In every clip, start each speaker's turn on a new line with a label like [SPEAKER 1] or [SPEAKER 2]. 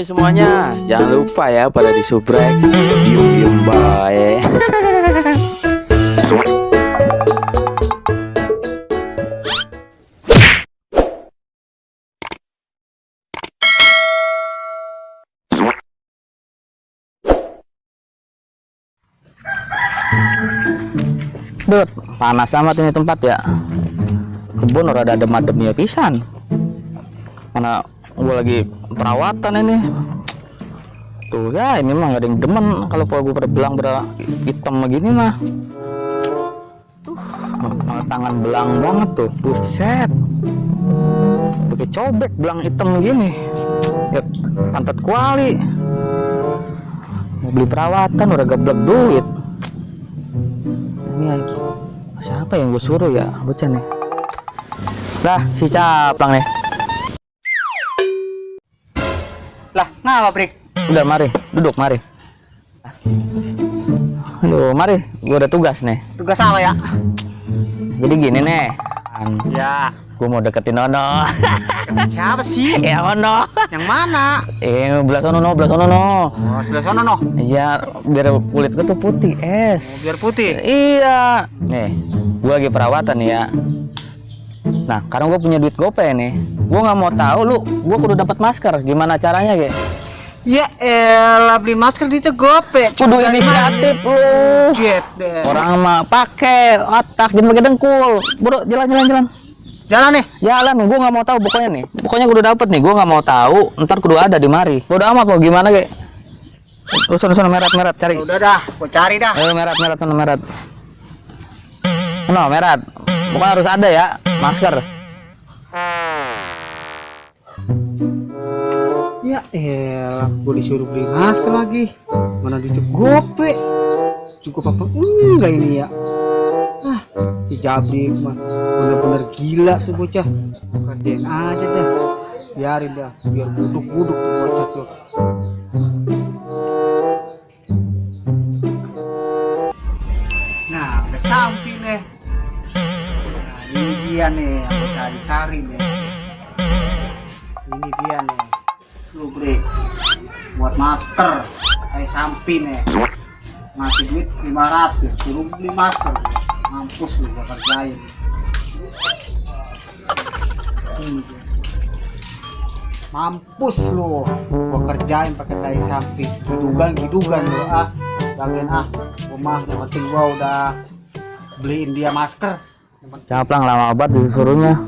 [SPEAKER 1] Woi semuanya, jangan lupa ya pada disubrek. Diem bae.
[SPEAKER 2] Dut, panas amat ini tempat ya. Kebun udah ada adem-ademnya pisan. Mana gue lagi perawatan ini. Tuh ya, ini mah gak ada yang demen kalau gue pada belang pada hitam begini mah. Tangan belang banget tuh, buset. Pakai cobek belang hitam begini. Ya, pantat kuali. Mau beli perawatan udah gablek duit. Ini siapa yang gue suruh ya, bocah nih. Lah, si Caplang nih.
[SPEAKER 3] Lah, ngapa, Brik?
[SPEAKER 2] Udah, mari, duduk, mari. Aduh, mari, gue ada tugas nih.
[SPEAKER 3] Tugas apa ya?
[SPEAKER 2] Jadi gini nih,
[SPEAKER 3] Ya,
[SPEAKER 2] gue mau deketin Nono.
[SPEAKER 3] siapa sih?
[SPEAKER 2] Ya Nono.
[SPEAKER 3] Yang mana?
[SPEAKER 2] Belah sono no, belah sono no.
[SPEAKER 3] Oh, sebelah sana noh.
[SPEAKER 2] Iya, biar kulit gue tuh putih, es.
[SPEAKER 3] Biar putih.
[SPEAKER 2] Iya. Nih, gue lagi perawatan nih ya. Nah, karena gue punya duit gopay nih, gue nggak mau tahu lu, gue kudu dapat masker. Gimana caranya, ge?
[SPEAKER 3] Ya elah, beli masker di Gope.
[SPEAKER 2] Kudu inisiatif lu.
[SPEAKER 3] Jet deh.
[SPEAKER 2] Orang mah pakai otak, jangan pakai dengkul. Bro, jalan.
[SPEAKER 3] Jalan nih.
[SPEAKER 2] Jalan, gue nggak mau tahu pokoknya nih. Pokoknya kudu dapet nih, gue nggak mau tahu. Ntar kudu ada di mari. Bodo amat mau gimana, ge? Lu sono merat cari.
[SPEAKER 3] Udah dah, gua cari dah.
[SPEAKER 2] Ayo merat sono merat. No, merat. Pokoknya harus ada ya, masker.
[SPEAKER 3] Ya elah, gua disuruh beli masker lagi. Mana di Gope? Cukup apa enggak ini ya? Ah, si Jabri mah bener-bener gila tuh bocah. Kerjain aja dah. Biarin dah, biar buduk-buduk tuh bocah tuh. Nah, udah sampai nih. Nah, ini dia nih, aku cari-cari nih. Ini dia nih, Slubrik buat masker. Kayak sampai nih. Ngasih duit 500, suruh beli masker. Mampus lu gua kerjain. Ini dia. Mampus lu, gua kerjain pakai tai sapi. Gidugan lu ah. Bagian rumah yang penting gua udah beliin dia masker.
[SPEAKER 2] Caplang lama banget disuruhnya.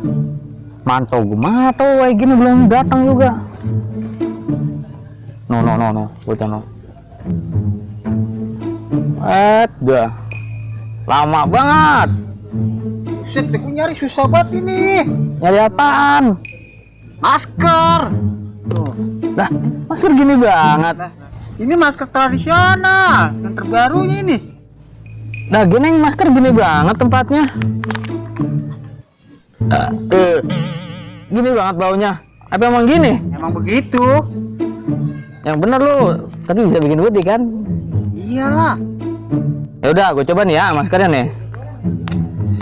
[SPEAKER 2] Mantau gue mantau kayak gini belum datang juga. No, bocah no. Dah. Lama banget.
[SPEAKER 3] Set, gue nyari susah banget ini.
[SPEAKER 2] Nyari apaan?
[SPEAKER 3] Masker. Tuh.
[SPEAKER 2] Lah, masker gini banget.
[SPEAKER 3] Nah, ini masker tradisional yang terbarunya ini.
[SPEAKER 2] Nah, gini masker gini banget tempatnya. Gini banget baunya. Apa emang gini?
[SPEAKER 3] Emang begitu.
[SPEAKER 2] Yang bener lu, tapi bisa bikin putih kan?
[SPEAKER 3] Iyalah.
[SPEAKER 2] Ya udah, gue coba nih ya maskernya nih.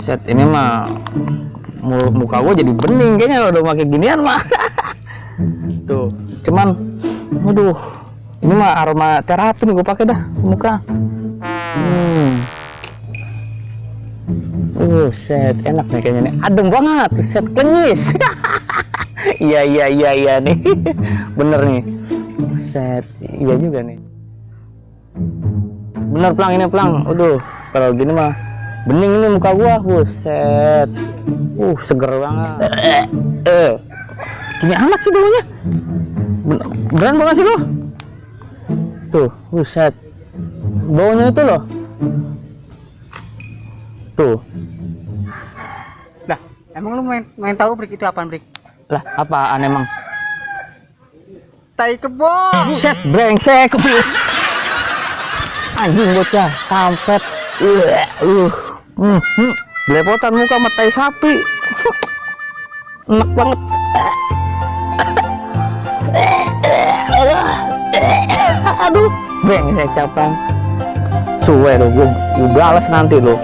[SPEAKER 2] Set, ini mah muka gue jadi bening kayaknya kalau udah pakai ginian mah. Tuh, cuman, aduh, ini mah aroma terapi nih gue pakai dah muka. Set, enak nih kayaknya nih, adem banget, set kenyis. Iya nih, bener nih. Set, iya juga nih. Bener Plang, ini Plang. Aduh, kalau gini mah bening ini muka gua. Buset. Seger banget. Gini amat sih baunya. Beneran banget sih lo. Tuh, buset. Baunya itu loh. Tuh.
[SPEAKER 3] Lah, emang lu main tahu Brik itu apaan, Brik?
[SPEAKER 2] Lah, apaan emang?
[SPEAKER 3] Tai kebo.
[SPEAKER 2] Set, brengsek. Anjing bocah, kampret. Belepotan muka sama tai sapi. Enak banget. Aduh, brengsek Caplang. Suwe lo, gue balas nanti lo.